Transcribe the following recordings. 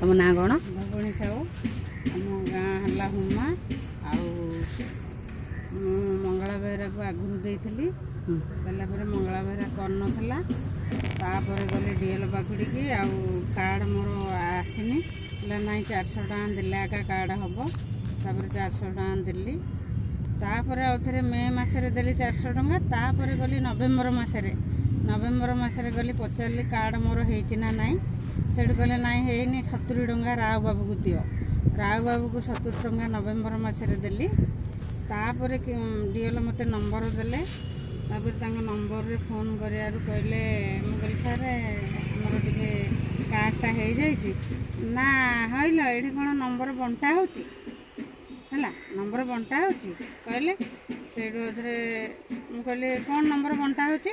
ତମ ନାଁ କ'ଣ? ଭଗଣୀ ସାହୁ। ଆମ ଗାଁ ହେଲା ହୁମା। ଆଉ ମୁଁ ମଙ୍ଗଳା ବେହେରାକୁ ଆଗରୁ ଦେଇଥିଲି। ଦେଲା ପରେ ମଙ୍ଗଳା ବେହେରା କରିନଥିଲା। ତାପରେ ଗଲି ଡିଏଲ ପାଖୁଡ଼ିକି, ଆଉ କାର୍ଡ଼ ମୋର ଆସିନି। କହିଲା ନାଇଁ, 400 ଟଙ୍କା ଦେଲେ ଏକା କାର୍ଡ଼ ହେବ। ତାପରେ 400 ଟଙ୍କା ଦେଲି। ତାପରେ ଆଉ ଥରେ ମେ ମାସରେ ଦେଲି 400 ଟଙ୍କା। ତାପରେ ଗଲି ନଭେମ୍ବର ମାସରେ। ନଭେମ୍ବର ମାସରେ ଗଲି, ପଚାରିଲି କାର୍ଡ଼ ମୋର ହେଇଛି ନା ନାହିଁ। ସେଠୁ କହିଲେ ନାଇଁ, ହେଇନି, 70 ଟଙ୍କା ରାଉ ବାବୁକୁ ଦିଅ। ରାଉ ବାବୁକୁ 70 ଟଙ୍କା ନଭେମ୍ବର ମାସରେ ଦେଲି। ତାପରେ ଡିଏଲ ମୋତେ ନମ୍ବର ଦେଲେ। ତାପରେ ତାଙ୍କ ନମ୍ବରରେ ଫୋନ୍ କରିବାରୁ କହିଲେ, ମୁଁ କହିଲି, ସାର୍, ଆମର ଟିକେ କାର୍ଡ଼ଟା ହେଇଯାଇଛି ନା? ହଇଲ, ଏଇଠି କ'ଣ ନମ୍ବର ବଣ୍ଟା ହେଉଛି? ହେଲା, ନମ୍ବର ବଣ୍ଟା ହେଉଛି କହିଲେ। ସେଇଠୁ ଏଥିରେ ମୁଁ କହିଲି, କ'ଣ ନମ୍ବର ବଣ୍ଟା ହେଉଛି?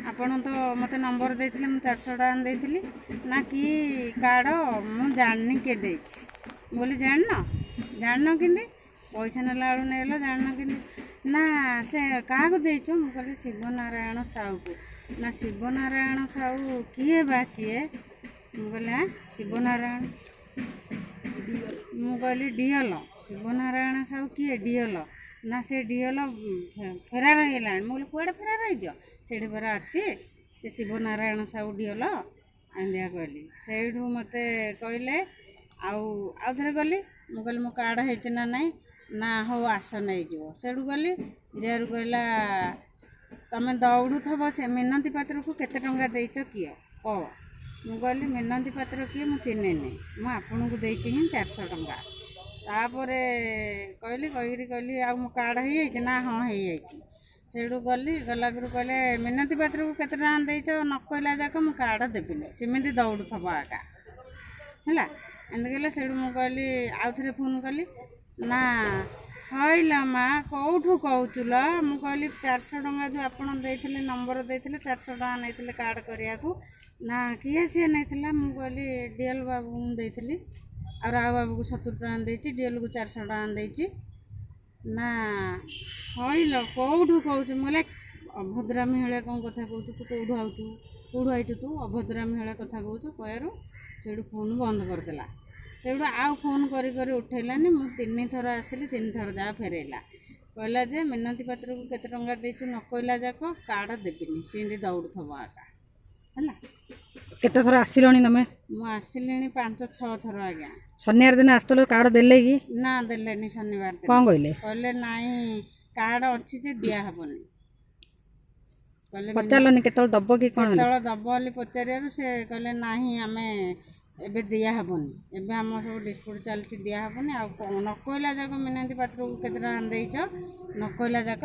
ଆପଣ ତ ମୋତେ ନମ୍ବର ଦେଇଥିଲେ, ମୁଁ 400 ଟଙ୍କା ଦେଇଥିଲି। ନା, କି କାର୍ଡ଼ ମୁଁ ଜାଣିନି କିଏ ଦେଇଛି। ମୁଁ କହିଲି, ଜାଣିନ? ଜାଣିନ କେମିତି? ପଇସା ନେଲା ବେଳୁ ନେଲ, ଜାଣିନ କେମିତି? ନା, ସେ କାହାକୁ ଦେଇଛ? ମୁଁ କହିଲି, ଶିବନାରାୟଣ ସାହୁକୁ। ନା, ଶିବନାରାୟଣ ସାହୁ କିଏ ବା ସିଏ? ମୁଁ କହିଲି, ଆଁ, ଶିବନାରାୟଣ? ମୁଁ କହିଲି, ଡିଅଲ ଶିବନାରାୟଣ ସାହୁ କିଏ? ଡିଅଲ ନା, ସେ ଡିଅଲ ଫେରାର ହେଇଗଲାଣି। ମୁଁ କହିଲି, କୁଆଡ଼େ ଫେରାର ହେଇଛ? ସେଇଠି ପରା ଅଛି ସେ ଶିବନାରାୟଣ ସାହୁ ଡିଅଲ, ଏମିତିଆ କହିଲି। ସେଇଠୁ ମୋତେ କହିଲେ, ଆଉ ଆଉ ଥରେ ଗଲି। ମୁଁ କହିଲି, ମୋ କାର୍ଡ଼ ହେଇଛି ନା ନାହିଁ? ନା, ହଉ ଆସ ନେଇଯିବ। ସେଇଠୁ ଗଲି ଯେହେତୁ, କହିଲା, ତମେ ଦୌଡ଼ୁଥିବ, ସେ ମିନତି ପାତ୍ରକୁ କେତେ ଟଙ୍କା ଦେଇଛ କିଏ କହ। ମୁଁ କହିଲି, ମିନତି ପାତ୍ର କିଏ ମୁଁ ଚିହ୍ନିନି, ମୁଁ ଆପଣଙ୍କୁ ଦେଇଛି ହିଁ 400 ଟଙ୍କା। ତାପରେ କହିଲି, କହିକିରି କହିଲି, ଆଉ ମୋ କାର୍ଡ଼ ହେଇଯାଇଛି? ନା, ହଁ, ହେଇଯାଇଛି। ସେଇଠୁ ଗଲି। ଗଲାକରୁ କହିଲେ, ମିନତି ପାତ୍ରକୁ କେତେ ଟଙ୍କା ଦେଇଛ ନ କହିଲା ଯାକ ମୁଁ କାର୍ଡ଼ ଦେବିନି, ସେମିତି ଦୌଡ଼ୁଥିବ ଆକା। ହେଲା, ଏମିତି କହିଲେ। ସେଇଠୁ ମୁଁ କହିଲି, ଆଉ ଥରେ ଫୋନ୍ କଲି। ନା, ହଇଲ ମା, କେଉଁଠୁ କହୁଛୁ ଲ? ମୁଁ କହିଲି, 400 ଟଙ୍କା ଯେଉଁ ଆପଣ ଦେଇଥିଲେ, ନମ୍ବର ଦେଇଥିଲେ, 400 ଟଙ୍କା ନେଇଥିଲେ କାର୍ଡ଼ କରିବାକୁ। ନା, କିଏ ସିଏ ନେଇଥିଲା? ମୁଁ କହିଲି, ଡିଏଲ୍ ବାବୁକୁ ମୁଁ ଦେଇଥିଲି, ଆଉ ରାଉ ବାବୁକୁ 70 ଟଙ୍କା ଦେଇଛି, ଡିଏଲ୍କୁ 400 ଟଙ୍କା ଦେଇଛି। ନା, ହଇଲ, କେଉଁଠୁ କହୁଛୁ? ମୁଁ କହିଲି, ଅଭଦ୍ରାମୀ ଭଳିଆ କ'ଣ କଥା କହୁଛୁ ତୁ? କେଉଁଠୁ ଆଉଛୁ? କେଉଁଠୁ ଆଇଛୁ ତୁ? ଅଭଦ୍ରାମୀ ଭଳିଆ କଥା କହୁଛୁ କହିବାରୁ ସେଇଠୁ ଫୋନ୍ ବନ୍ଦ କରିଦେଲା। ସେଇଠୁ ଆଉ ଫୋନ୍ କରି କରି ଉଠେଇଲାନି। ମୁଁ ତିନି ଥର ଆସିଲି, ତିନି ଥର ଯାହା ଫେରେଇଲା। କହିଲା ଯେ ମିନତି ପାତ୍ରକୁ କେତେ ଟଙ୍କା ଦେଇଛୁ ନ କହିଲା ଯାକ କାର୍ଡ଼ ଦେବିନି, ସେମିତି ଦୌଡ଼ୁଥିବ ଆକା। ହେଲା। କେତେ ଥର ଆସିଲଣି ତମେ? ମୁଁ ଆସିଲିଣି 5-6 ଥର ଆଜ୍ଞା। ଶନିବାର ଦିନ ଆସିଥିଲ, କାର୍ଡ଼ ଦେଲେ କି? ନା, ଦେଲେନି ଶନିବାର ଦିନ। କ'ଣ କହିଲେ? କହିଲେ ନାଇଁ, କାର୍ଡ଼ ଅଛି ଯେ ଦିଆହେବନି କହିଲେ। ପଚାରିଲନି କେତେବେଳେ ଦବ କି କ'ଣ ହେଲା? କେତେବେଳେ ଦବ ବୋଲି ପଚାରିବାରୁ ସେ କହିଲେ, ନାହିଁ, ଆମେ ଏବେ ଦିଆହେବନି, ଏବେ ଆମ ସବୁ ଡିସ୍ପ୍ୟୁଟ୍ ଚାଲିଛି, ଦିଆହେବନି। ଆଉ ନ କହିଲା ଯାକ, ମିନତି ପାତ୍ରକୁ କେତେ ଟଙ୍କା ଦେଇଛ ନ କହିଲା ଯାକ